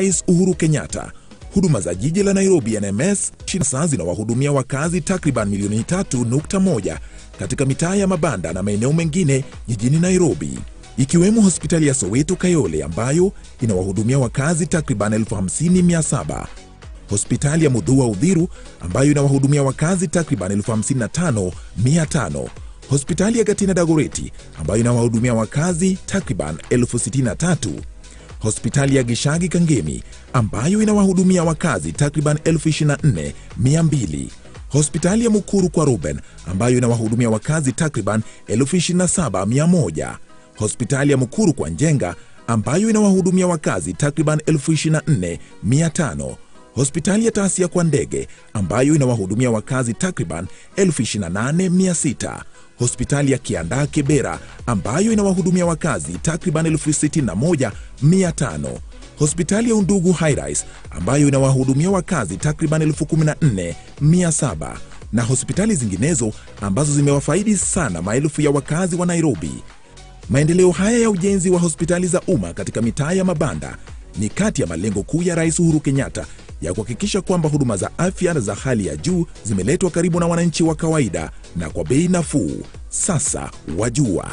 Rais Uhuru Kenyatta, huduma za jiji la Nairobi NMS sasa zinawahudumia wakazi takriban milioni 3.1 katika mitaa ya mabanda na maeneo mengine jijini Nairobi, ikiwemo hospitali ya Soweto Kayole ambayo inawahudumia wakazi takriban 50,700, hospitali ya Mudhua Udhiru ambayo inawahudumia wakazi takriban 55,500, hospitali ya Gatina Dagoreti ambayo inawahudumia wakazi takriban 63,000, hospitali ya Gishagi Kangemi ambayo inawahudumia wakazi takriban 24,200, hospitali ya Mukuru kwa Ruben ambayo inawahudumia wakazi takriban 27,100, hospitali ya Mukuru kwa Njenga ambayo inawahudumia wakazi takriban 24,500, hospitali ya Tasia kwa Ndege ambayo inawahudumia wakazi takriban 28,600, hospitali ya Kiandaa Kibera ambayo inawahudumia wakazi takriban 61,500, hospitali ya Undugu Highrise ambayo inawahudumia wakazi takriban 14,700 na hospitali zinginezo ambazo zimewafaidi sana maelfu ya wakazi wa Nairobi. Maendeleo haya ya ujenzi wa hospitali za umma katika mitaa ya mabanda ni kati ya malengo kuu ya Rais Uhuru Kenyatta ya kuhakikisha kwamba huduma za afya za hali ya juu zimeletwa karibu na wananchi wa kawaida na kwa bei nafuu. Sasa wajua.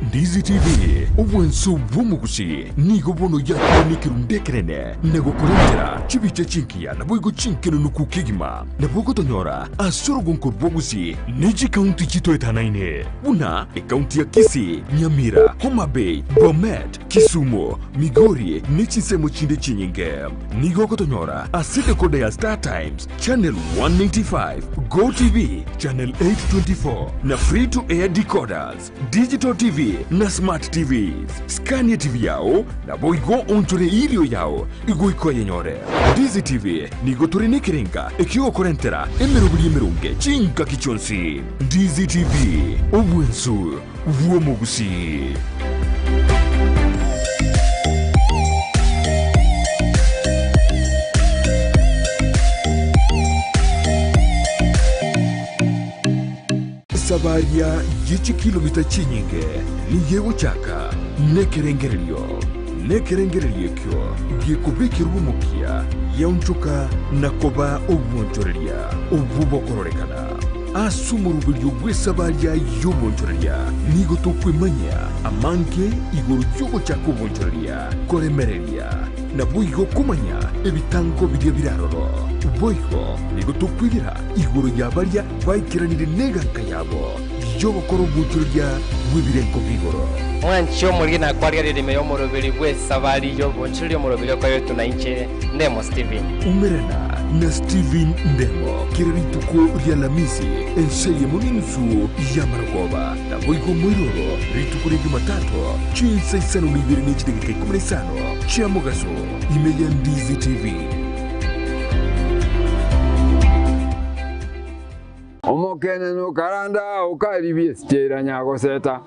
Ndizi TV obwanso bw'omogusi nigo bono yakorire ekerundu ekenene na gokorentera chibicha chinkiya naboigo chinkenenuku kegima. Nabo ogotonyora ase orogonko rw'obogusi ne chikaunti chitoetanaine buna ekaunti ya Kisii, Nyamira, Homa Bay, Bomet, Kisumu, Migori ne chinsemo chinde chinyinge. Nigo ogotonyora ase decoder ya Star Times, Channel 195, Go TV, Channel 824 na Free to Air decoders, Digital TV na Smart TVs. Scan TV yao naboigo onchore irio yao igoika oyenyore. Ndizi TV nigo tore nekerenga ekiogokorentera emeroberi emeronge chingaki chionsi. Ndizi TV, obwensu bw'omogusii. Esabaria ye chikilomita chinyinge nigo egochaka nekerengererio, nekerengererio ekio gekobekerwa omokia giaonchoka na koba obwonchoreria obwo bokororekana. Ase omoroberio bw'esabaria y'obonchoreria nigo tokwemanyia amange igoro y'ogochaka obonchoreria, koremereria, naboigo komanya ebitango biria bire aroro. Boigo nigo tokwegera igoro ya baria baikeranire neganka yabo y'ogokora obonchoreria bw'ebirengo bi'igoro. Mwanche omoriri na kwarigereria ime y'omoroberi bw'esabari y'obonchoreria omoroberi okoretwe na inche Ndemo Stephen. Umerana na Stephen Ndemo kera rituko ri'Alamisi ense eyemo n'enusu y'amarogoba, naboigo moiroro rituko ria Jumatatu chinsa isano na ibere ne chidakika ikomi na isano chia mogaso ime ya Ndizi TV. Omokenene okaranda okaribia enchera nyagoseta,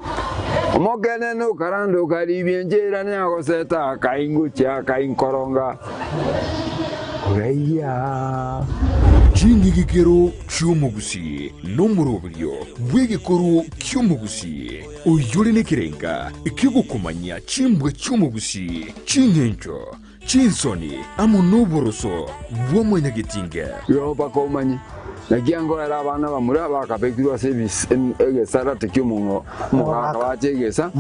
Omokenene okaranda okaribia enchera nyagoseta, akaingochia akainkoronga koraigia. Ching'igikero chi'omogusii nomoroberio bw'egekoro ki'omogusii, oyore nekerenga ki'ogokomanyia chimbwa chi'omogusii, ching'encho, Chinsoni amo noboroso bwa mwanyagetinge. Igo mpaka omanye, naki angoera abana bamura bakabekirwe ase egesarate ki'omogaka bache egesa,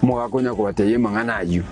omogaka onya kobatebia amang'ana ayio.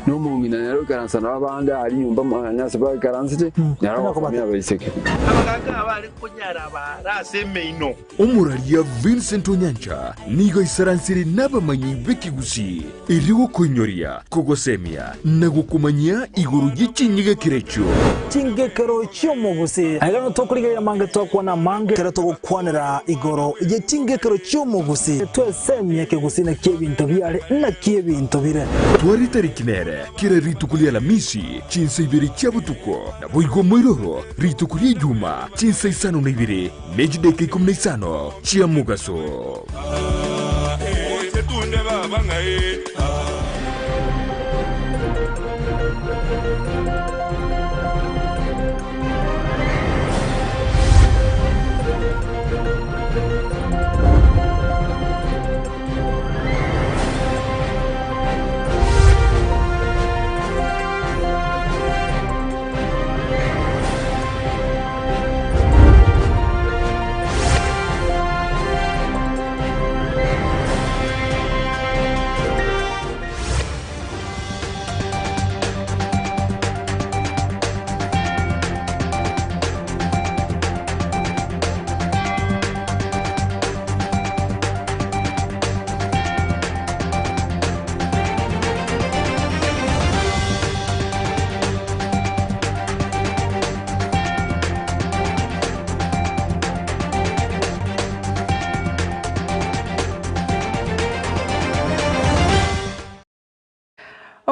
Na omong'ina nere oikaransa nabo abande aria nyomba nonya ase baikaransete, nere ogokomia abaiseke. Abagaaka abare konyara abaare ase emeino. Omoraria Vincent Onyancha nigo aisaransire nabamanyi b'ekegusii erio gokoinyoria, kogosemia na gokomanyia igoro ye chinyigekero echio. Chingekero chi'omogusi. Aiga nigo tokorigereria amange twakwana amange ekero togokwanera igoro ye chingekero chi'omogusi. Twesemie ekegusii naki ebinto biare naki ebinto bire. Tware etariki nere kera rituko ri'Alamisi chinsa ibere chia botuko, naboigo moiroro rituko ri'Ejuma chinsa isano na ibere Ne chidaeka ikomi na isano chia mogaso.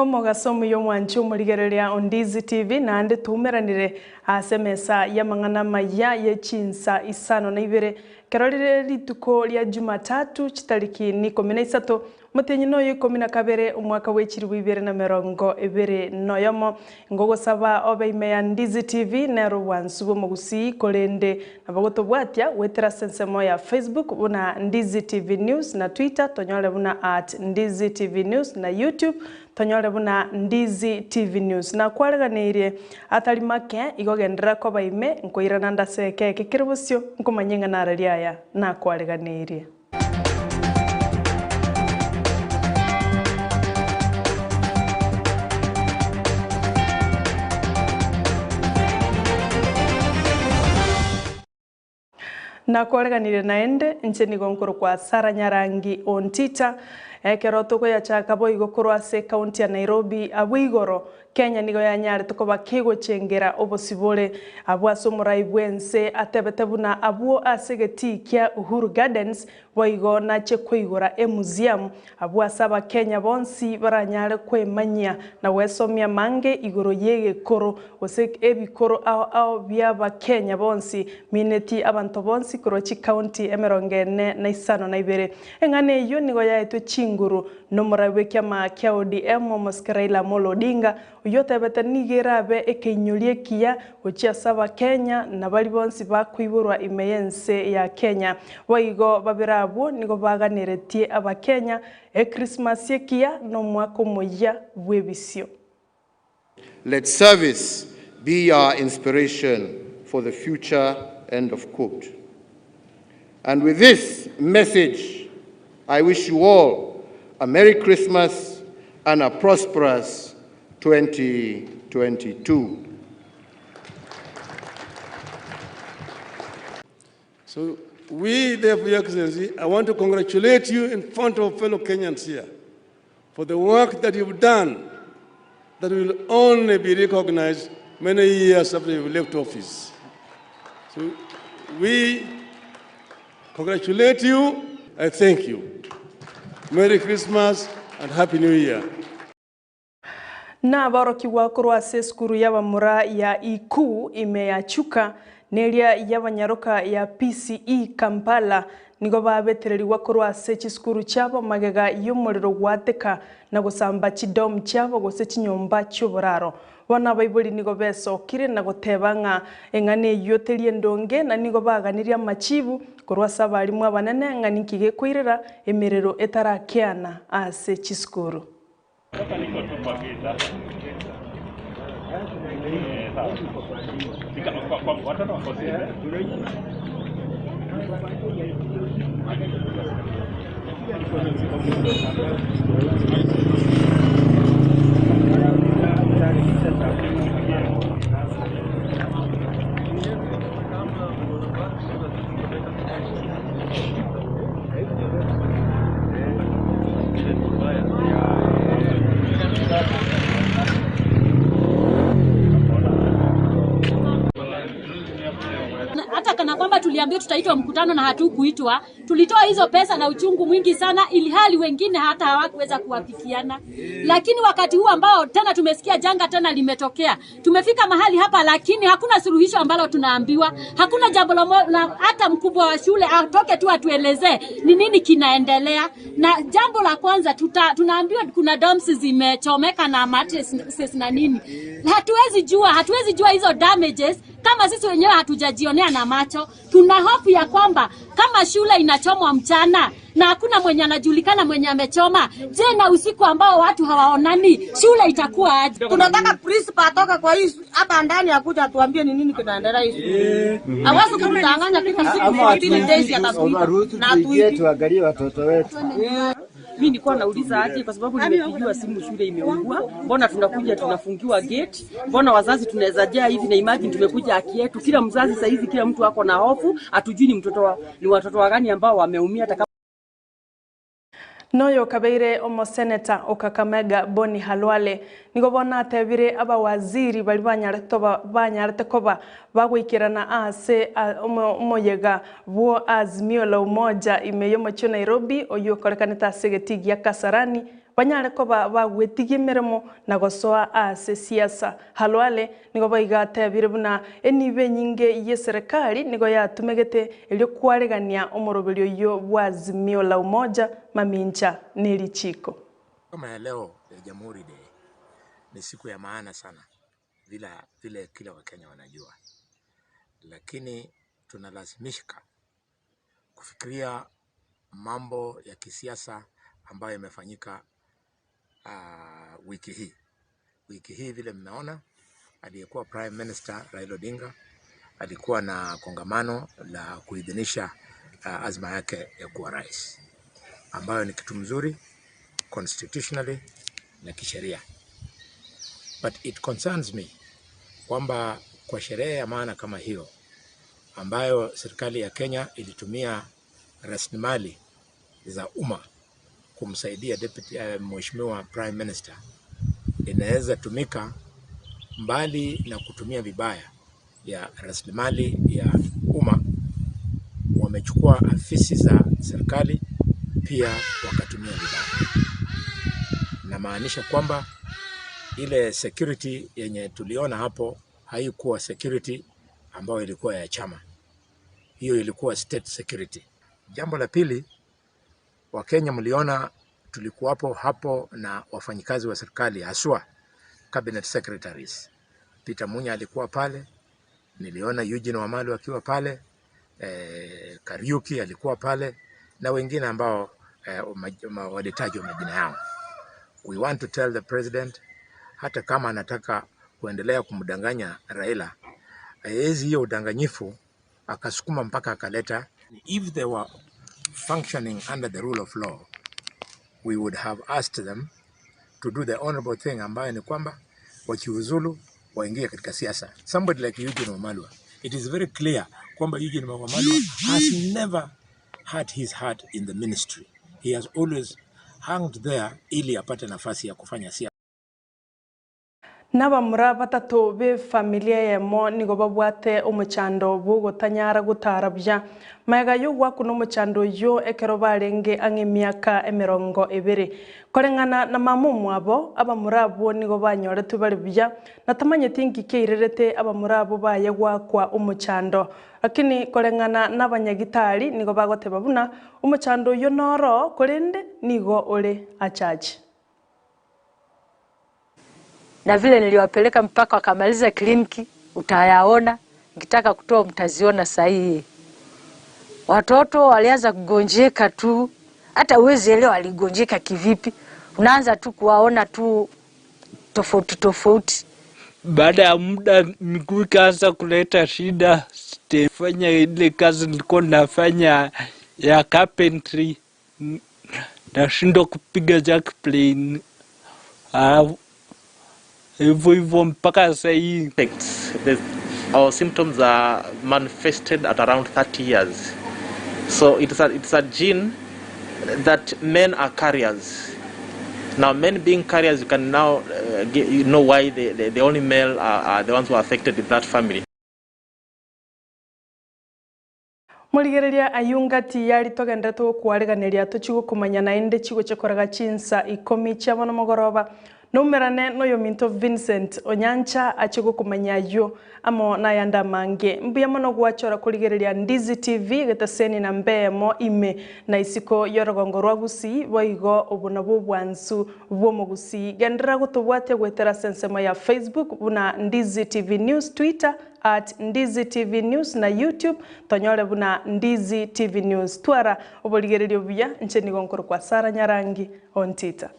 Omogaso omuya omwanchi omorigereria o Ndizi TV naende twaumeranire ase emesa y'amang'ana amaya ye chinsa isano na ibere ekero rire rituko ria Jumatatu chitariki ni ikomi na isato omotienyi noyo ikomi na kabere omwaka bwe chilifu ibere na emerongo ebere noyomo. Ngogosaba obe ime ya Ndizi TV nero obwansu bw'omogusii korende nabo gotobwatia goetera ase ensemo ya Facebook buna Ndizi TV News na Twitter tonyore buna at Ndizi TV News na YouTube tonyore buna Ndizi TV News. Nakwareganeirie atari make igo genderera koba ime nkoirana ndase eke eke kere bosio nkomanye ng'a narari aya nakwareganeirie. Nakoreganire naende, inche nigo nkorokwa Sarah Nyarangi Ontita. Ekero tokoyachaka boigo korwa ase ekaunti ya Nairobi abwo igoro, Kenya nigo yanyarete koba kegochengera obosibore abwo ase omorai bw'ense atebete buna abwo ase egetii kia Uhuru Gardens boigo nache koigora emuseum abwo ase abakenya bonsi baranyare kwemanyia na gwesomia amange igoro y'egekoro gose ebikoro ao ao bi'abakenya bonsi mineti abanto bonsi korwa chikaunti emerongo ene na isano na ibere. Eng'ana eyio nigo yaetwe chinguru Nomorai bw'ekiama kia ODM, Omosike Raila Amolo Odinga, oyio otebete nigo erabe ekeinyorio ekiya gochia ase Abakenya na baria bonsi bakoiborwa ime y'ense ya Kenya. Boigo babere abwo nigo baganeretie Abakenya Ekrisimasi ekiya na omwaka omoyia bw'ebisio. Let service be our inspiration for the future, end of quote. And with this message, I wish you all a Merry Christmas and a prosperous 2022. So we, therefore, Your Excellency, I want to congratulate you in front of fellow Kenyans here for the work that you've done that will only be recognized many years after you've left office. So we congratulate you. I thank you. Merry Christmas and Happy New Year. Naborokigwa korwa ase esukuru y'abamura ya Ikuu ime ya Chuka, na eria y'abanyaroka ya PCE Kampala, nigo babetererigwa korwa ase chisukuru chiabo magega y'omorero gwateka na gosamba chidom chiabo gose chinyomba chi'oboraro. Bono abaibori nigo besokire na goteba ng'a eng'ana eyio teri endonge, na nigo baganirie amachibu korwa ase abarimu abanene ng'a ninki gekoirera emerero etarakeana ase chisukuru. Hata kana kwamba tuliambiwa tutaitwa mkutano na hatukuitwa. Tulitoa hizo pesa na uchungu mwingi sana, ilhali wengine hata hawakuweza kuwafikiana. Lakini wakati huu ambao tena tumesikia janga tena limetokea, tumefika mahali hapa, lakini hakuna suluhisho ambalo tunaambiwa, hakuna jambo la hata mkubwa wa shule atoke tu atuelezee ni nini kinaendelea. Na jambo la kwanza tuta, tunaambiwa kuna dorms zimechomeka na mattresses na nini, hatuwezi jua, hatuwezi jua hizo damages kama sisi wenyewe hatujajionea na macho. Tuna hofu ya kwamba kama shule inachomwa mchana na hakuna mwenye anajulikana mwenye amechoma, je, na usiku ambao watu hawaonani shule itakuwa aje? Tunataka principal atoke kwa hii hapa ndani akuja atuambie ni nini kinaendelea hii shule. Hawezi kutudanganya kila siku 15 days atatuita na atuiti. Tuangalie watoto wetu. Mi nilikuwa nauliza aje, kwa sababu nimepigiwa simu shule imeungua, mbona tunakuja tunafungiwa gate? Mbona wazazi tunaweza jaa hivi? Na imagine tumekuja haki yetu. Kila mzazi saa hizi, kila mtu ako na hofu, hatujui ni mtoto wa, ni watoto wa gani ambao wameumia hata Noyo okabeire omoseneta o Kakamega Boni Halwale nigo bono atebire abawaziri baria banyarete banyarete koba bagoikerana aase omoyega bwo Azimio la Umoja ime y'omochie o Nairobi oyio okorekanete ase egetii gia Kasarani. Banyare koba bagwetigia emeremo na gosoa ase siasa. Khalwale nigo boigo atebire buna enibo enyinge y'eserekari nigo yatumegete erio kwaregania omoroberio oyio bw'Azimio la Umoja mamincha nerichiko. Kama ya leo ya Jamhuri Day ni siku ya maana sana vila vile kila Wakenya wanajua, lakini tunalazimishika kufikiria mambo ya kisiasa ambayo yamefanyika wiki hii. Wiki hii vile mmeona, aliyekuwa Prime Minister Raila Odinga alikuwa na kongamano la kuidhinisha azma yake ya kuwa rais, ambayo ni kitu mzuri constitutionally na kisheria. But it concerns me kwamba kwa sherehe ya maana kama hiyo ambayo serikali ya Kenya ilitumia rasilimali za umma kumsaidia deputy, mheshimiwa prime minister, inaweza tumika mbali na kutumia vibaya ya rasilimali ya umma, wamechukua afisi za serikali pia wakatumia vibaya. Namaanisha kwamba ile security yenye tuliona hapo haikuwa security ambayo ilikuwa ya chama, hiyo ilikuwa state security. Jambo la pili, Wakenya mliona tulikuwapo hapo na wafanyikazi wa serikali haswa cabinet secretaries. Peter Munya alikuwa pale, niliona Eugene Wamalwa akiwa pale, Kariuki alikuwa pale na wengine ambao walitajwa majina yao. We want to tell the president, hata kama anataka kuendelea kumdanganya Raila, hawezi hiyo udanganyifu akasukuma mpaka akaleta. If they were functioning under the rule of law, we would have asked them to do the honorable thing ambayo ni kwamba wakiuzulu waingie katika siasa. Somebody like Eugene Wamalwa, it is very clear kwamba Eugene Wamalwa has never had his heart in the ministry. He has always hung there ili apate nafasi ya kufanya siasa. Nabamura batato be familia yemo nigo babwate omochando bw'ogotanyara gotara buya. Maega y'ogwakuna omochando oyio ekero barenge ang'e emiaka emerongo ebere. Koreng'ana na mama omwabo, abamura abwo nigo banyoretwe bare buya, na tamanyeti nki kiairerete abamura abwo baye gwakwa omochando. Lakini koreng'ana na abanyagitari nigo bagoteba buna omochando oyio noro korende nigo ore achache. Na vile niliwapeleka mpaka wakamaliza kliniki, utayaona. Nikitaka kutoa mtaziona sahihi. Watoto walianza kugonjeka tu, hata huwezi elewa waligonjeka kivipi. Unaanza tu kuwaona tu tofauti tofauti. Baada ya muda miguu ikaanza kuleta shida, sitafanya ile kazi nilikuwa nafanya ya carpentry, nashindwa kupiga jack plane. Hivyo hivyo mpaka sasa hii. Our symptoms are manifested at around 30 years. So it's a gene that men are carriers. Now, men being carriers, you can now you know why the only male are the ones who are affected in that family. Morigereria ayungati yari togenderete gokwareganeria tochigokomanya naende chigochekoraga chinsa 10 chia bono mogoroba. Noumerane noyo minto Vincent Onyancha achigokomanya ayio amo nayanda mange. Mbuya mono gwachora korigereria Ndizi TV geteseni na mbemo ime na isiko yorogongo rwa Gusii boigo obona bw'obwansu bw'omogusii. Genderera gotobwatia gwetera sensemo ya Facebook buna Ndizi TV News, Twitter at Ndizi TV News na YouTube tonyore buna Ndizi TV News. Twara oborigererio buya nche nigo nkoro kwa Sara Nyarangi on Twitter.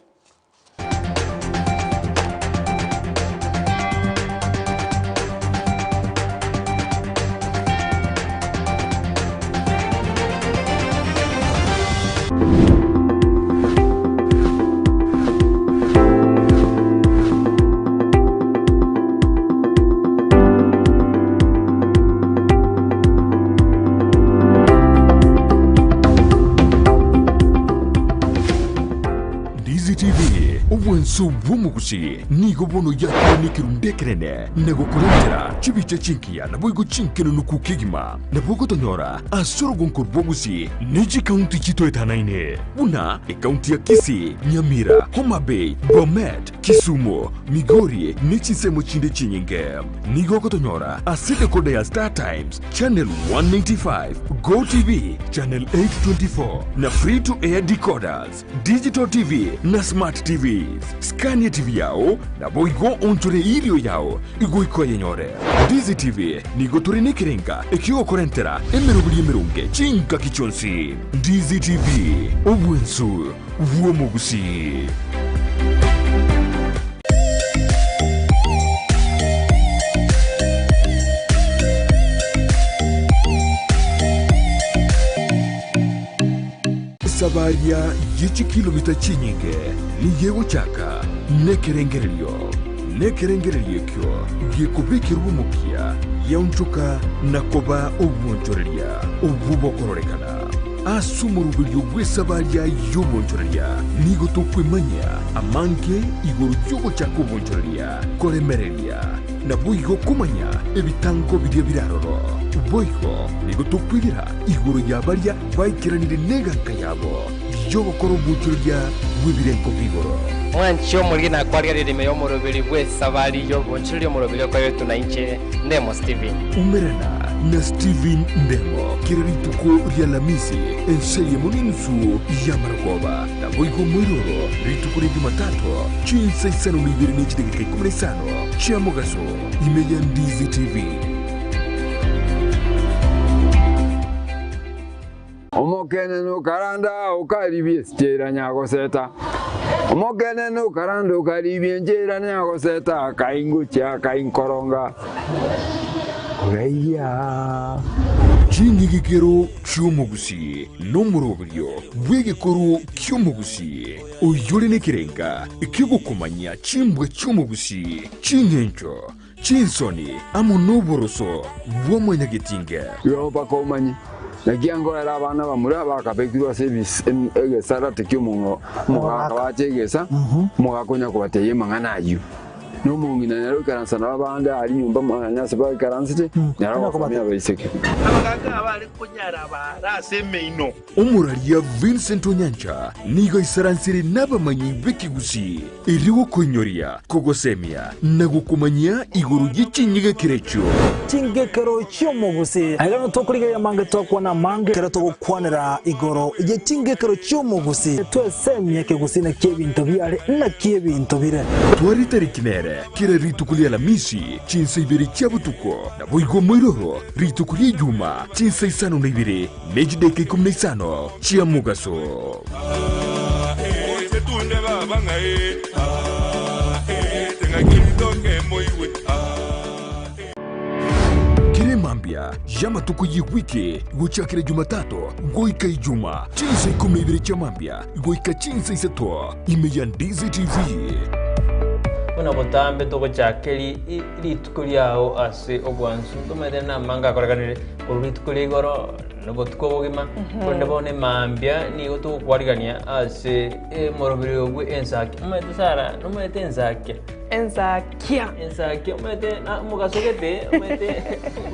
Ndizi Obwansu bw'omogusi nigo bono yakorwa nekerundu ekenene, na gokorentera chibicha chingiya naboigo chinkenenuku kegima. Nabo ogotonyora ase orogonko rw'ogusi ne chikaunti chitoetanaine, buna ekaunti ya Kisii, Nyamira, Homa Bay, Bomet, Kisumu, Migori ne chinsemo chinde chinyinge. Nigo ogotonyora ase decoder ya Star Times, Channel 195, Go TV, Channel 824 na Free to Air decoders, Digital TV na Smart TVs. Scan etv yao naboigo onchore erio yao igoika oyenyore. Ndizi TV nigo tore nekerenga ekiogokorentera emeroberi emeronge chingaki chionsi. Ndizi TV, obwensu bw'omogusii. Esabaria ye chikilomita chinyinge nigo egochaka nekerengererio, nekerengererio ekio gekobekerwa omokia giaonchoka na koba obwonchoreria obwo bokororekana. Ase omoroberio bw'esabaria y'obonchoreria nigo tokwemanyia amange igoro y'ogochaka obonchoreria, koremereria, naboigo komanya ebitango biria bire aroro. Boigo nigo tokwegera igoro ya baria baikeranire neganka yabo y'ogokora obonchoreria bw'ebirengo bi'igoro. Mwanche omoriri nakwarigereria ime y'omoroberi bw'esabari y'obonchoreria omoroberi okoretwe na inche Ndemo Stephen. Umerana na Stephen Ndemo kera rituko ri'Alamisi ense eyemo n'enusu y'amarogoba, naboigo moiroro rituko ria Jumatatu chinsa isano na ibere ne chidakika ikomi na isano chia mogaso ime ya Ndizi TV. Omokenene okaranda okaribia esichera nyagoseta, Omokenene okaranda okaribia enchera nyagoseta, Akaingochia akainkoronga koraigia. Chinyigikero chi'omogusii nomoroberio bw'egekoro ki'omogusii, oyore nekerenga ki'ogokomanyia chimbwa chi'omogusii, ching'encho, Chinsoni amo noboroso bwa mwanyagetinge. Igo mpaka omanye, naki ankorera abana bamura bakabekirwe ase egesarate ki'omogaka bache egesa, omogaka onya kobatebia amang'ana ayio. Na omong'ina nere oikaransa nabo abande aria nyomba nonya ase baikaransete, nere ogosomia abaiseke. Abagaaka abare konyara baare ase emeino. Omoraria Vincent Onyancha nigo aisaransire nabamanyi b'ekegusii erio gokoinyoria, kogosemia na gokomanyia igoro ye chinyegekero echio. Chingekero chi'omogusii. Aiga nigo tokorigereria amange twakwana amange ekero togokwanera igoro ye chingekero chi'omogusii. Twesemie ekegusii naki ebinto biare naki ebinto bire. Tware tariki nere kera rituko ri'Alamisi chinsa ibere chia botuko, naboigo moiroro rituko ri'Ejuma chinsa isano na ibere Ne chidakika ikomi na isano chia mogaso. Kera emambia y'amatuko y'ewiki gochakera Jumatatu goika Ijuma, chinsa ikomi na ibere chia mambia goika chinsa isato, ime ya Ndizi TV. Buna botambe togochaka rituko riao ase obwansu, ntomanyete namange akorekanire Korwa rituko ria igoro na obotuko obogima, korende bono emambia nigo togokwarigania ase emoroberi oyo bwe ensaki. Omanyete Sara, nomanyete ensakia? Ensakia. Ensakia, omanyete na omogaso gete, omanyete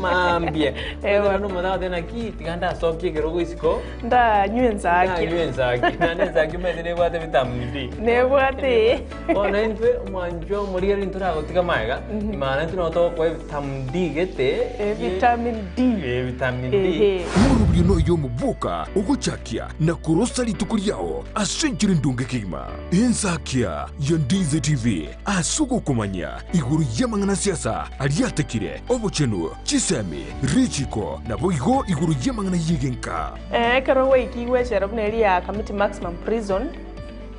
mambia. Ewa. Omanyete omonto agoteba naki tiga ndasokie ekerogo isiko, Ndanywe ensakia. ndanywe ensakia. Naende ensakia omanyete nebwate vitamin D. Nebwate. Bono intwe omwanchwa omorigereria ntoragotiga magega, imana intwe nabo togokoa evitamin D gete. Vitamin D. Vitamin D. Ehe. Omoroberio noyo omoboka ogochakia na korosa rituko riao ase enchera endonge kegima. Ensakia ya Ndizi TV ase ogokomanyia igoro y'amang'ana siasa aria atekire, obochenu, chisemi, richiko, naboigo igoro y'amang'ana y'egenka. Ekero gwaikigwe echela buna eria ya Kamiti Maximum Prison,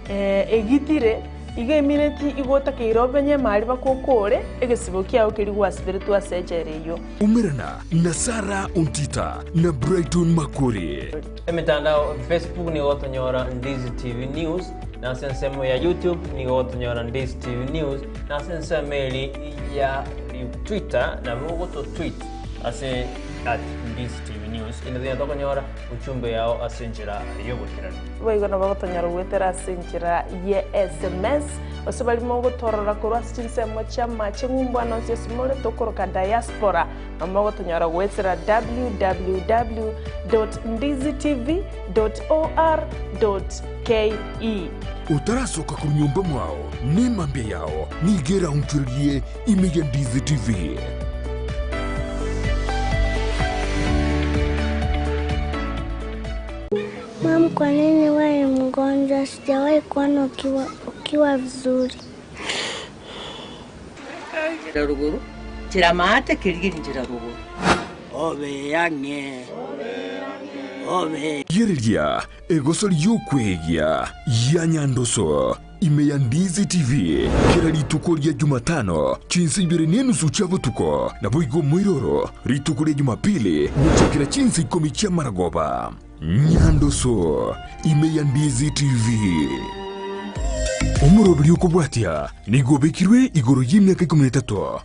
Egitire, igo emineti igo otakeire obenye emari bakokore egesibo kiao keria gwasiberetwe ase echela eyio. Umerana na Sarah Ontita na Brighton Makori. Emetandao Facebook nigo gotonyora Ndizi TV News, na ase ensemo ya YouTube nigo gotonyora Ndizi TV News, na ase ensemo eri ya Twitter nabo ogoto tweet ase at Ndizi TV. News. Inde tonya tokonyora ujumbe yao ase enchera y'oboikeranu. Boigo nabo gotonyora goetera ase enchera ye sms, gose baria mogotorora korwa ase chinsemo chi'amache ng'umbu ande onsi ase more tokoroka diaspora, nabo mogotonyora goetera www dot ndizitv dot or dot ke. Otarasoka korwa nyomba mwao, nemambia yao nigo eraonchorerie ime ya Ndizi TV. Mam, kwa nini wewe ni mgonjwa? Sijawahi kuona ukiwa, ukiwa vizuri. Njira ruguru njira maate kirigiri njira ruguru Obe ang'e obe Rigereria egoso ri'okwegia ya Nyandoso ime ya Ndizi TV kera rituko ria Jumatano chinsa ibere na enusu chia botuko, naboigo omoiroro rituko ria Jumapili gochakera chinsa ikomi chi'amaragoba. Nyandoso ime ya Ndizi TV. Omoroberi okobwatia nigo obekirwe igoro y'emiaka ikomi na etato.